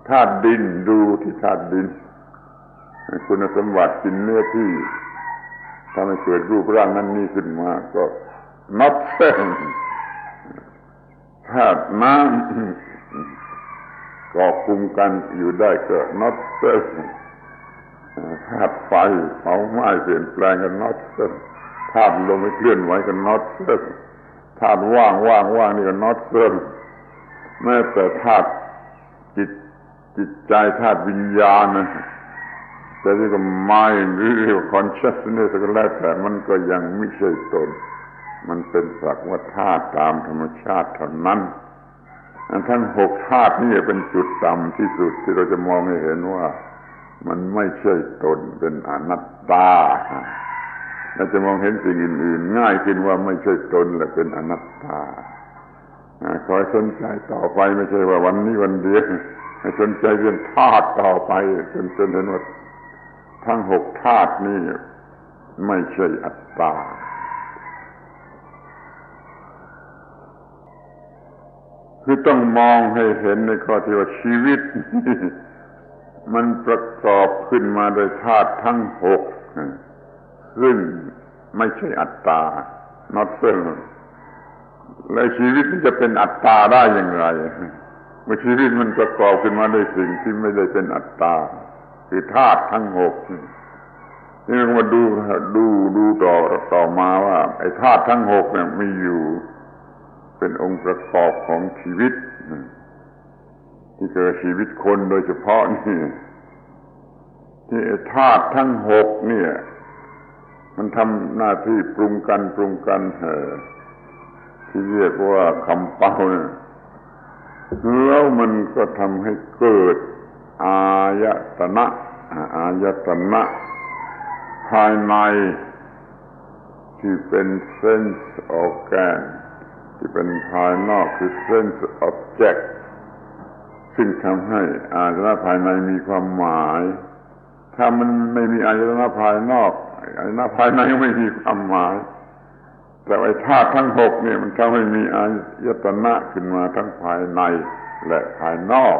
ທາດດິນ ດູທີ່ທາດດິນ ຄຸນສົມບັດກິນເນື້ອທີ່ ທຳໃຫ້ເກີດຮູບຮ່າງນັ້ນນີ້ຂຶ້ນມາ ກໍ not so. ທາດນ້ຳ ເກາະກຸ່ມກັນຢູ່ໄດ້ ກໍ not so. ທາດໄຟ ເຜົາໄໝ້ ປ່ຽນແປງ ກໍ not so. ທາດລົມ ເຄື່ອນໄຫວ ກໍ not so. ທາດວ່າງ ວ່າງໆນີ້ ກໍ not so. ແມ້ແຕ່ທາດຈິດ ຈິດໃຈ ທາດວິນຍານນະ ຈະເອີ້ນວ່າ mind ຫຼື consciousness ກໍແລ້ວແຕ່ ມັນກໍຍັງມິໃຊ່ຕົນ ມັນເປັນສັກວ່າທາດຕາມທຳມະຊາດເທົ່ານັ້ນ. ອັນທັງຫົກທາດນີ້ເປັນຈຸດຕ່ຳທີ່ສຸດ ທີ່ເຮົາຈະມອງໃຫ້ເຫັນວ່າມັນໄມ່ໃຊ່ຕົນ ເປັນອະນັດຕາ ແລະ ຈະມອງເຫັນສິ່ງອື່ນໆງ່າຍຂຶ້ນວ່າໄມ່ໃຊ່ຕົນ ແລະ ເປັນອະນັດຕາ. ອາ ຂໍໃຫ້ສົນໃຈຕໍ່ໄປ ໄມ່ໃຊ່ວ່າວັນນີ້ວັນດຽວ ໃຫ້ສົນໃຈເລື່ອງທາດຕໍ່ໄປ ຈົນ ຈົນເຫັນວ່າທັງຫົກທາດນີ້ໄມ່ໃຊ່ອັດຕາ. ຄືຕ້ອງມອງໃຫ້ເຫັນໃນຂໍ້ທີ່ວ່າຊີວິດນີ້ ມັນປະກອບຂຶ້ນມາໂດຍທາດທັງຫົກ ຊຶ່ງ ໄມ່ໃຊ່ອັດຕາ not self. ແລະ ຊີວິດມັນຈະເປັນອັດຕາໄດ້ຢ່າງໄລ ເມື່ອຊີວິດມັນປະກອບຂຶ້ນມາດ້ວຍສິ່ງທີ່ໄມ່ໄດ້ເປັນອັດຕາ ຄືທາດທັງຫົກ. ນີ້ເຮົາມາດູ, ດູ, ດູຕໍ່, ຕໍ່ມາວ່າ ໄອ້ທາດທັງຫົກນີ້ມີຢູ່ ເປັນອົງປະກອບຂອງຊີວິດ. ທີ່ເກີດຊີວິດຄົນໂດຍສະເພາະນີ້ ທີ່ທາດທັງຫົກນີ້ ມັນທຳໜ້າທີ່ປຸງກັນ ປຸງກັນ ເອີ ທີ່ຮຽກວ່າຄຳເປົ່ານີ້ ແລ້ວມັນກໍທຳໃຫ້ເກີດອາຍະຕະນະ ອາຍະຕະນະພາຍໃນ ທີ່ເປັນ sense organ ທີ່ເປັນພາຍນອກ ຄື sense object ຊຶ່ງທຳໃຫ້ອາຍະຕະນະພາຍໃນມີຄວາມໝາຍ. ຖ້າມັນໄມ່ມີອາຍະຕະນະພາຍນອກ ອາຍະຕະນະພາຍໃນກໍໄມ່ມີຄວາມໝາຍ. ແຕ່ໄອ້ທາດທັງຫົກນີ້ ມັນທຳໃຫ້ມີອາຍະຕະນະຂຶ້ນມາທັງພາຍໃນ ແລະ ພາຍນອກ.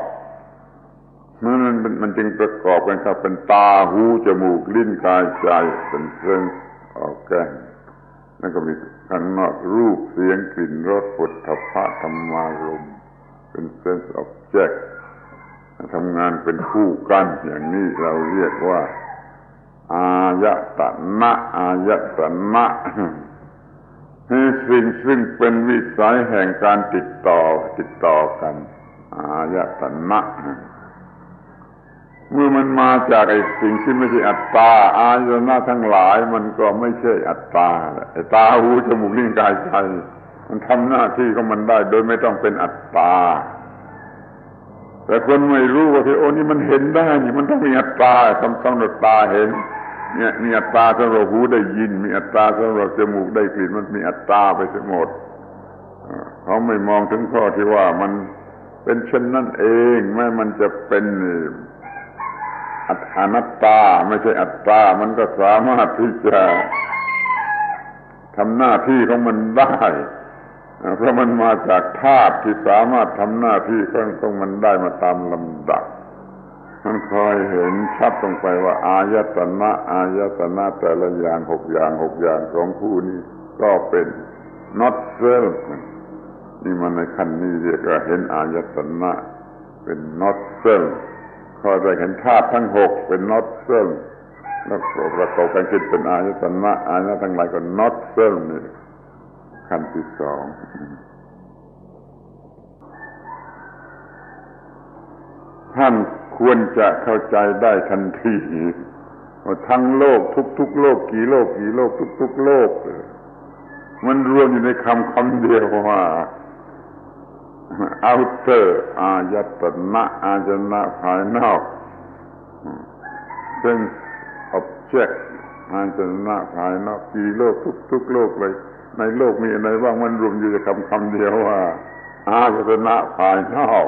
ມັນ ມັນ ມັນຈຶ່ງປະກອບກັນເຂົ້າເປັນຕາ, ຫູ, ຈະມູກ, ລີ້ນ, ກາຍ, ໃຈ ເປັນ sense organ. ແລ້ວກໍມີຂ້າງນອກ ຮູບ, ສຽງ, ກິ່ນ, ລົດ, ໂຜດຖັບພະ, ທຳມາລົມ ເປັນ sense object ທຳງານເປັນຄູ່ກັນ. ຢ່າງນີ້ເຮົາຮຽກວ່າ ອາຍະຕະນະ ອາຍະຕະນະ ຄືສິ່ງຊຶ່ງເປັນວິໄສແຫ່ງການຕິດຕໍ່ ຕິດຕໍ່ກັນ ອາຍະຕະນະ. ເມື່ອມັນມາຈາກໄອ້ສິ່ງທີ່ໄມ່ໃຊ່ອັດຕາ ອາຍະຕະນະທັງຫຼາຍມັນກໍໄມ່ໃຊ່ອັດຕາ. ໄອ້ຕາ, ຫູ, ຈະມູກ, ລີ້ນ, ກາຍ, ໃຈ ມັນທຳໜ້າທີ່ຂອງມັນໄດ້ໂດຍໄມ່ຕ້ອງເປັນອັດຕາ. ແຕ່ຄົນໄມ່ຮູ້ວ່າ ໂອ້ ນີ້ມັນເຫັນໄດ້ ນີ້ມັນຕ້ອງມີອັດຕາ. ຕ້ອງ ຕ້ອງອັດຕາເຫັນ ມີ ມີອັດຕາສຳລັບຫູໄດ້ຍິນ ມີອັດຕາສຳລັບຈະມູກໄດ້ກິ່ນ ມັນມີອັດຕາໄປທັງໝົດ. เขาไม่มองถึงข้อที่ว่ามันเป็นเช่นนั้นเอง แม้มันจะเป็นอัต- อนัตตา ไม่ใช่อัตตา มันก็สามารถที่จะทำหน้าที่ของมันได้ เพราะมันมาจากธาตุที่สามารถทำหน้าที่ของของมันได้มาตามลำดับ มันคอยเห็นชัดลงไปว่าอายตนะ อายตนะแต่ละอย่าง หกอย่าง หกอย่าง สองคู่นี้ก็เป็น not self นี่มันในขั้นนี้เรียกว่าเห็นอายตนะเป็น not self คอยได้เห็นธาตุทั้งหกเป็น not self แล้วก็ประกอบกันคิดเป็นอายตนะ อายตนะทั้งหลายก็ not self นี่ขั้นที่สอง ท่านควรจะเข้าใจได้ทันทีว่าทั้งโลก ทุกๆ โลก กี่โลก กี่โลก ทุกๆ โลก มันรวมอยู่ในคำคำเดียวว่า outer อายตนะ อายตนะภายนอก sense object อายตนะภายนอก กี่โลก ทุกๆ โลกเลย ในโลกมีอะไรบ้าง มันรวมอยู่ในคำคำเดียวว่า อายตนะภายนอก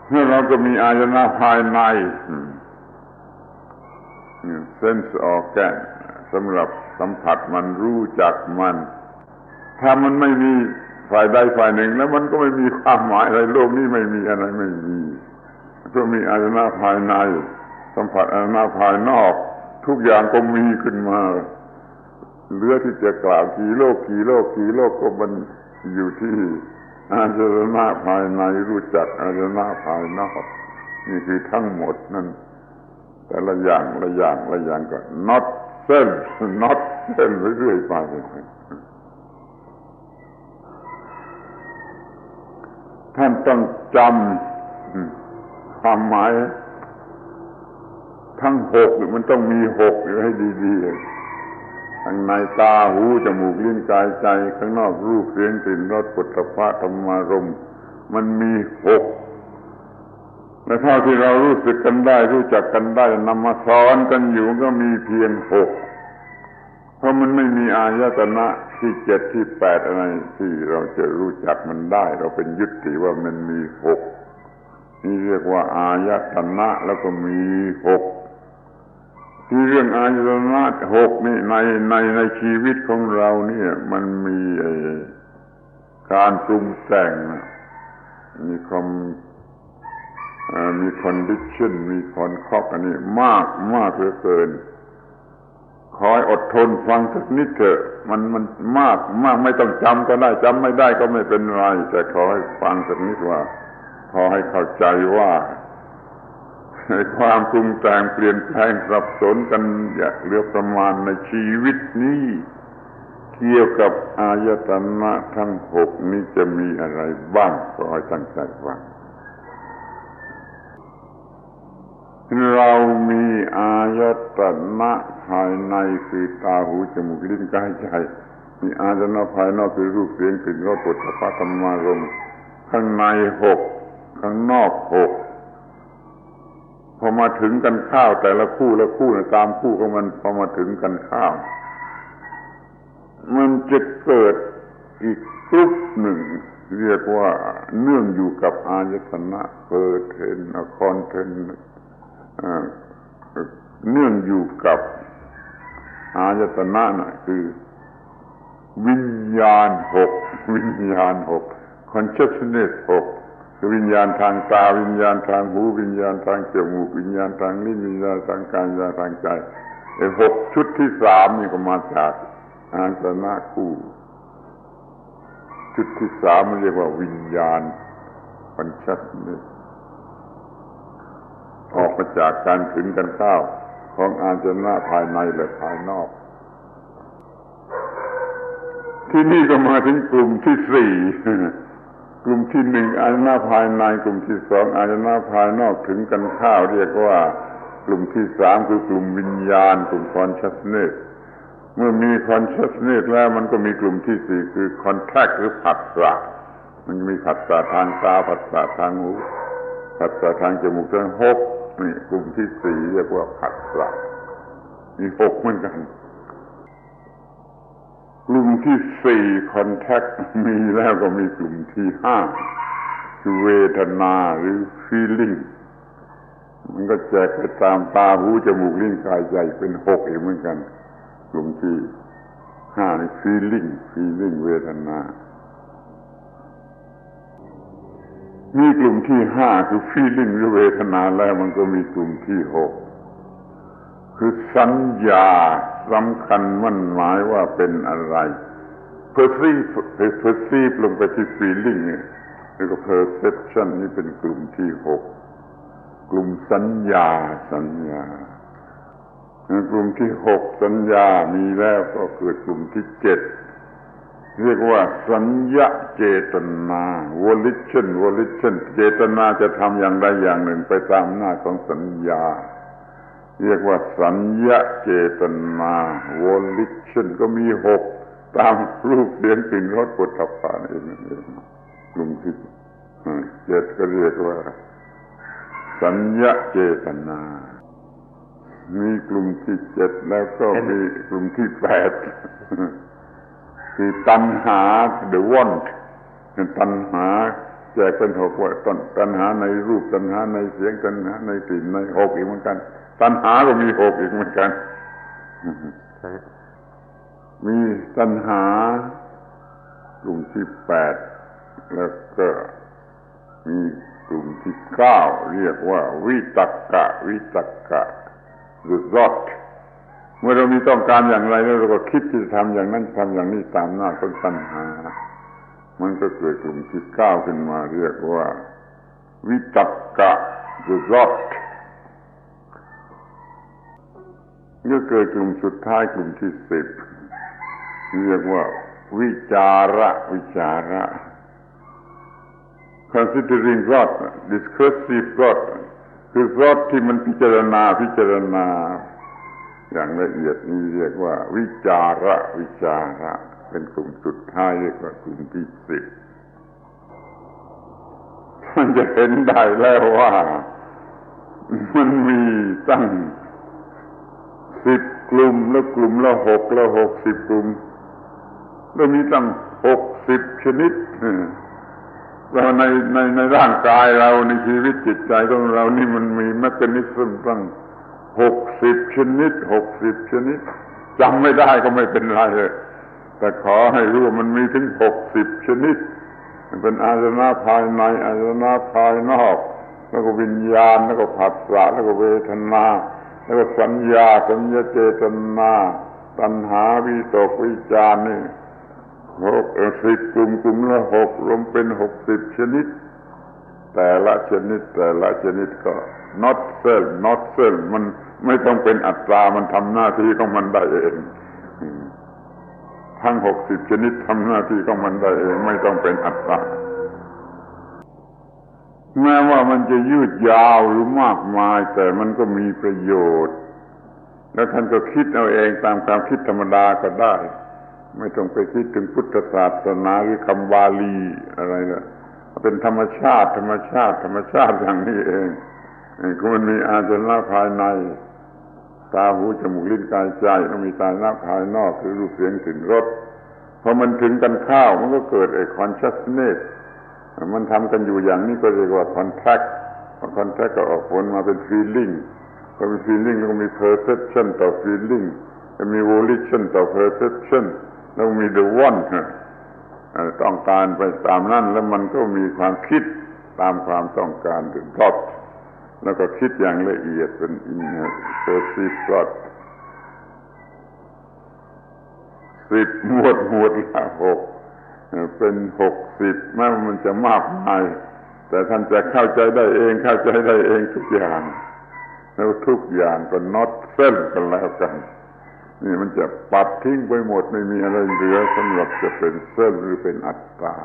แล้วเราก็มีอายตนะภายใน sense organ สำหรับสัมผัสมัน รู้จักมัน ถ้ามันไม่มีฝ่ายใดฝ่ายหนึ่ง แล้วมันก็ไม่มีความหมายอะไร โลกนี้ไม่มีอะไร ไม่มี ก็มีอายตนะภายใน สัมผัสอายตนะภายนอก ทุกอย่างก็มีขึ้นมา เหลือที่จะกล่าวกี่โลก กี่โลก กี่โลก ก็มันอยู่ที่อายตนะภายใน รู้จักอายตนะภายนอก นี่คือทั้งหมดนั่น แต่ละอย่าง ละอย่าง ละอย่างก็ not self not self เรื่อยๆ ไป ท่านต้องจำความหมายทั้งหก มันต้องมีหกอยู่ให้ดีๆ ข้างในตา หู จมูก ลิ้น กาย ใจ ข้างนอกรูป เสียง กลิ่น รส โผฏฐัพพะ ธรรมารมณ์ มันมีหก และเท่าที่เรารู้สึกกันได้ รู้จักกันได้ นำมาสอนกันอยู่ ก็มีเพียงหก เพราะมันไม่มีอายตนะที่เจ็ด ที่แปด อะไรที่เราจะรู้จักมันได้ เราเป็นยึดติว่ามันมีหก นี่เรียกว่าอายตนะ แล้วก็มีหก ที่เรื่องอายตนะหกนี่ ใน ใน ในชีวิตของเราเนี่ย มันมีไอ้ การปรุงแต่ง มีคอม- เอ่อ มี condition มี concoct อันนี้มาก มากเหลือเกิน ขอให้อดทนฟังสักนิดเถอะ มัน มันมาก มาก ไม่ต้องจำก็ได้ จำไม่ได้ก็ไม่เป็นไร แต่ขอให้ฟังสักนิดว่า พอให้เข้าใจว่า ในความปรุงแต่งเปลี่ยนแปลงสับสนกันอย่างเหลือประมาณในชีวิตนี้ เกี่ยวกับอายตนะทั้งหกนี้จะมีอะไรบ้าง ขอให้ตั้งใจฟัง เรามีอายตนะภายในคือตา หู จมูก ลิ้น กาย ใจ มีอายตนะภายนอกคือรูป เสียง กลิ่น รส โผฏฐัพพะ ธรรมารมณ์ ข้างในหก ข้างนอกหก พอมาถึงกันข้าวแต่ละคู่ละคู่นะ ตามคู่ของมัน พอมาถึงกันข้าว มันจะเกิดอีกกลุ่มหนึ่ง เรียกว่าเนื่องอยู่กับอายตนะ pertain อ่ะ content อ่า เนื่องอยู่กับอายตนะน่ะ คือวิญญาณหก วิญญาณหก consciousness หก คือวิญญาณทางตา วิญญาณทางหู วิญญาณทางจมูก วิญญาณทางลิ้น วิญญาณทางกาย วิญญาณทางใจ ไอ้หกชุดที่สามนี่ก็มาจากอายตนะคู่ ชุดที่สามมันเรียกว่าวิญญาณ consciousness ออกมาจากการถึงกันข้าวของอายตนะภายในและภายนอก ที่นี่ก็มาถึงกลุ่มที่สี่ กลุ่มที่หนึ่งอายตนะภายใน กลุ่มที่สองอายตนะภายนอก ถึงกันข้าว เรียกว่ากลุ่มที่สามคือกลุ่มวิญญาณ กลุ่ม consciousness เมื่อมี consciousness แล้วมันก็มีกลุ่มที่สี่คือ contact หรือผัสสะ มันจะมีผัสสะทางตา ผัสสะทางหู ผัสสะทางจมูก ทั้งหก นี่กลุ่มที่สี่เรียกว่าผัสสะ มีหกเหมือนกัน กลุ่ม ທີສີ່ contact ມີແລ້ວ ກໍມີກຸ່ມທີຫ້າ ຄືເວທະນາ ຫຼື feeling. ມັນກໍແຈກໄປຕາມຕາ ຫູ ຈະມູກ ລີ້ນ ກາຍ ໃຈ ເປັນຫົກອີກເໝືອນກັນ. ກຸ່ມທີຫ້ານີ້ feeling feeling ເວທະນາ. ມີກຸ່ມທີຫ້າ ຄື feeling ຫຼື ເວທະນາ ແລ້ວ ມັນກໍມີກຸ່ມທີຫົກ ຄື ສັນຍາ. ສຳຄັນໝັ້ນໝາຍວ່າເປັນອະໄລ perceive perceive ລົງໄປທີ່ feeling ນີ້ ແລ້ວກໍ perception ນີ້ເປັນກຸ່ມທີຫົກ ກຸ່ມສັນຍາ ສັນຍາ. ໃນກຸ່ມທີຫົກ ສັນຍາມີແລ້ວ ກໍເກີດກຸ່ມທີເຈັດ ເອີ້ນວ່າ ສັນຍະເຈຕນາ volition volition ເຈຕນາຈະທຳຢ່າງໃດຢ່າງໜຶ່ງໄປຕາມອຳນາດຂອງສັນຍາ ເອີ້ນວ່າ ສັນຍະເຈຕນາ volition ກໍມີຫົກ ຕາມຮູບ ສຽງ ກິ່ນ ລົດ ໂຜດຖັບພະ ນັ້ນເອງ ນັ້ນເອງ. ກຸ່ມທີເຈັດ ກໍເອີ້ນວ່າ ສັນຍະເຈຕນາ. ມີກຸ່ມທີເຈັດ ແລ້ວກໍມີກຸ່ມທີແປດ ຄື ຕັນຫາ the want ຕັນຫາ ແຈກເປັນຫົກວ່າ ຕັນ ຕັນຫາໃນຮູບ ຕັນຫາໃນສຽງ ຕັນຫາໃນກິ່ນ ໃນ ຫົກອີກເໝືອນກັນ. ຕັນຫາກໍມີຫົກອີກເໝືອນກັນ ມີຕັນຫາ ກຸ່ມທີແປດ ແລ້ວກໍມີກຸ່ມທີເກົ້າ ເອີ້ນວ່າ ວິຕັກກະ ວິຕັກກະ the thought. ເມື່ອເຮົາມີຕ້ອງການຢ່າງໃດ ແລ້ວເຮົາກໍຄິດທີ່ຈະທຳຢ່າງນັ້ນ ທຳຢ່າງນີ້ ຕາມອຳນາດຂອງຕັນຫາ ມັນກໍເກີດກຸ່ມທີເກົ້າຂຶ້ນມາ ເອີ້ນວ່າ ວິຕັກກະ the thought. ກໍເກີດກຸ່ມສຸດທ້າຍ ກຸ່ມທີສິບ ເອີ້ນວ່າ ວິຈາລະ ວິຈາລະ considering thought discursive thought ຄື thought ທີ່ມັນພິຈາລະນາ ພິຈາລະນາຢ່າງລະອຽດ ນີ້ເອີ້ນວ່າ ວິຈາລະ ວິຈາລະ ເປັນກຸ່ມສຸດທ້າຍ ເອີ້ນວ່າ ກຸ່ມທີສິບ. ທ່ານຈະເຫັນໄດ້ແລ້ວວ່າ ມັນມີຕັ້ງສິບກຸ່ມ ແລ້ວກຸ່ມລະຫົກ ລະຫົກ ສິບກຸ່ມ ແລ້ວມີຕັ້ງຫົກສິບຊະນິດ. ແລ້ວໃນ ໃນ ໃນຮ່າງກາຍເຮົາ ໃນຊີວິດຈິດໃຈຂອງເຮົານີ້ ມັນມີ mechanism ຕັ້ງຫົກສິບຊະນິດ ຫົກສິບຊະນິດ. ຈຳໄມ່ໄດ້ກໍໄມ່ເປັນໄລ ແຕ່ຂໍໃຫ້ຮູ້ວ່າມັນມີເຖິງຫົກສິບຊະນິດ ເປັນອາຍະຕະນະພາຍໃນ ອາຍະຕະນະພາຍນອກ ແລ້ວກໍວິນຍານ ແລ້ວກໍພັດສະ ແລ້ວກໍເວທະນາ ແລ້ວກໍສັນຍາ ສັນຍະເຈຕນາ ຕັນຫາ ວິຕົກ ວິຈານ ນີ້ ຫົກ ເອີ ສິບກຸ່ມ ກຸ່ມລະຫົກ ລວມເປັນຫົກສິບຊະນິດ. ແຕ່ລະຊະນິດ ແຕ່ລະຊະນິດກໍ not self not self ມັນໄມ່ຕ້ອງເປັນອັດຕາ ມັນທຳໜ້າທີ່ຂອງມັນໄດ້ເອງ. ທັງຫົກສິບຊະນິດທຳໜ້າທີ່ຂອງມັນໄດ້ເອງ ໄມ່ຕ້ອງເປັນອັດຕາ. ແມ້ວ່າມັນຈະຍືດຍາວ ຫຼື ມາກມາຍ ແຕ່ມັນກໍມີປະໂຫຍດ. ແລ້ວທ່ານກໍຄິດເອົາເອງຕາມຄວາມຄິດທຳມະດາກໍໄດ້ ໄມ່ຕ້ອງໄປຄິດເຖິງພຸດທະສາສະໜາ ຫຼື ຄຳບາລີອະໄລລະ ເປັນທຳມະຊາດ ທຳມະຊາດ ທຳມະຊາດຢ່າງນີ້ເອງ. ເອີ ຄືມັນມີອາຍະຕະນະພາຍໃນ ຕາ ຫູ ຈະມູກ ລີ້ນ ກາຍ ໃຈ ແລ້ວມີອາຍະຕະນະພາຍນອກ ຄືຮູບ ສຽງ ກິ່ນ ລົດ. ພໍມັນເຖິງກັນຄາວ ມັນກໍເກີດໄອ້ consciousness ມັນທຳກັນຢູ່ຢ່າງນີ້ ກໍເອີ້ນວ່າ contact. ພໍ contact ກໍອອກຜົນມາເປັນ feeling. ພໍເປັນ feeling ແລ້ວກໍມີ perception ຕໍ່ feeling ແລ້ວມີ volition ຕໍ່ perception ແລ້ວມີ the want ເອີ ຕ້ອງການໄປຕາມນັ້ນ ແລ້ວມັນກໍມີຄວາມຄິດຕາມຄວາມຕ້ອງການ the thought ແລ້ວກໍຄິດຢ່າງລະອຽດເປັນ immersive thought. ສິບ ໝວດ ໝວດລະຫົກ ເປັນຫົກສິບ ແມ້ວ່າມັນຈະມາກມາຍ ແຕ່ທ່ານຈະເຂົ້າໃຈໄດ້ເອງ ເຂົ້າໃຈໄດ້ເອງທຸກຢ່າງ ແລ້ວທຸກຢ່າງກໍ not self ກັນແລ້ວກັນ. ນີ້ມັນຈະປັດຖິ້ມໄປໝົດ ໄມ່ມີອະໄລເຫຼືອສຳລັບຈະເປັນ self ຫຼື ເປັນອັດຕາ.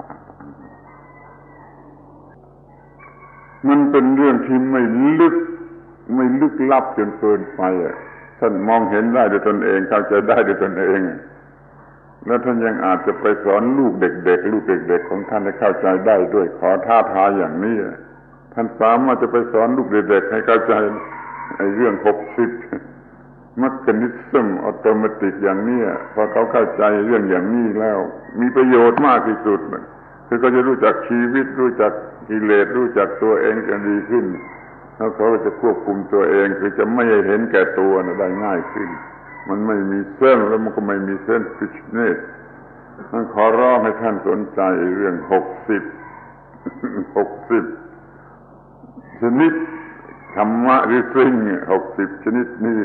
ມັນເປັນເລື່ອງທີ່ໄມ່ລຶກ ໄມ່ລຶກລັບຈົນເກີນໄປ. ທ່ານມອງເຫັນໄດ້ດ້ວຍຕົນເອງ ເຂົ້າໃຈໄດ້ດ້ວຍຕົນເອງ ແລະ ທ່ານຍັງອາດຈະໄປສອນລູກເດັກໆ ລູກເດັກໆຂອງທ່ານໃຫ້ເຂົ້າໃຈໄດ້ດ້ວຍ. ຂໍທ້າທາຍຢ່າງນີ້ ທ່ານສາມາດຈະໄປສອນລູກເດັກໆໃຫ້ເຂົ້າໃຈ ໄອ້ເລື່ອງຫົກສິບ mechanism automatic อย่างนี้ พอเขาเข้าใจเรื่องอย่างนี้แล้ว มีประโยชน์มากที่สุดนะ คือเขาจะรู้จักชีวิต รู้จักกิเลส รู้จักตัวเองกันดีขึ้น แล้วเขาจะควบคุมตัวเอง คือจะไม่ให้เห็นแก่ตัวนะได้ง่ายขึ้น มันไม่มีเส้น แล้วมันก็ไม่มี selfishness นั้นขอร้องให้ท่านสนใจเรื่องหกสิบ หกสิบ ชนิดธรรมะหรือสิ่งหกสิบชนิดนี้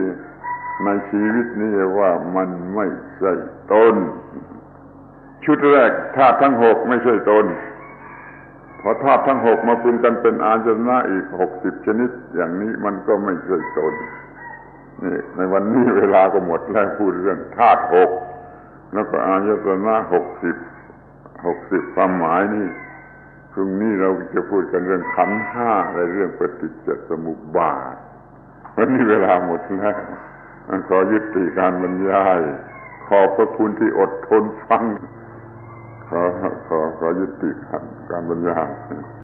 ในชีวิตนี้ว่ามันไม่ใช่ตน ชุดแรก ธาตุทั้งหกไม่ใช่ตน พอธาตุทั้งหกมาปรุงกันเป็นอายตนะอีกหกสิบชนิด อย่างนี้มันก็ไม่ใช่ตน นี่ ในวันนี้เวลาก็หมดแล้ว พูดเรื่องธาตุหก แล้วก็อายตนะหกสิบ หกสิบความหมายนี่ พรุ่งนี้เราจะพูดกันเรื่องขันธ์ห้า และเรื่องปฏิจจสมุปบาท วันนี้เวลาหมดแล้ว ขอยุติการบรรยาย ขอบพระคุณที่อดทนฟัง ขอ ขอ ขอยุติการบรรยาย